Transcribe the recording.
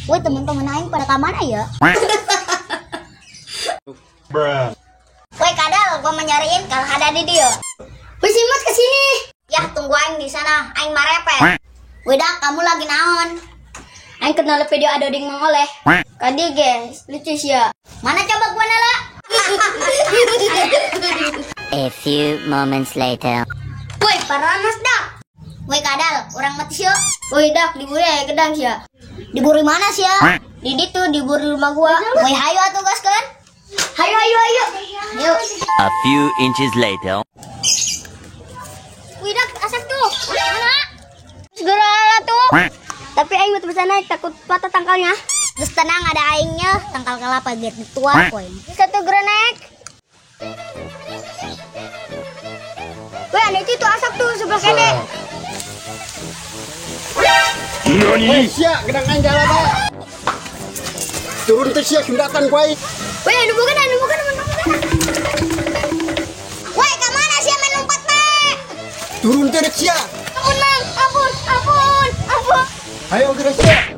Woi, teman-teman aing pada ka mana ya? Bruh. Woi kadal, gua mau nyariin kalau ada di dia. Woi Simut kesini. Ya tunggu aing di sana, aing marepet. Wih dah, kamu lagi naon? Aing kenal video ada ding mangoleh. Kadi guys, lucu sih ya. Mana coba gua nala? A few moments later. Woi, paranas dah. Woi kadal, orang mati sih. Woi dak, diburi ya gedang sih ya. Diburi mana sih ya? Di ditu diburi rumah gua. Woi hayu atuh gaskeun. Hayu hayu hayu. Yuk. A few inches later. Wih dak, asak tuh. Mana? Segera lah tuh. Tapi aing mau bisa naik takut patah tangkalnya. Terus tenang ada aingnya, tangkal kelapa gitu tua koin. Satu gerak naik. Wih, ada itu tuh asap tuh sebelah kene. Woi sia, gedang aing jalan bae. Turun teh sia sundatan ku aing. Wih, anu bukan, anu bukan, anu bukan. Woi, ke mana sih main lompat teh? Turun teh sia. Ampun, Mang. Ampun, ampun, ampun. Ayo geura sia.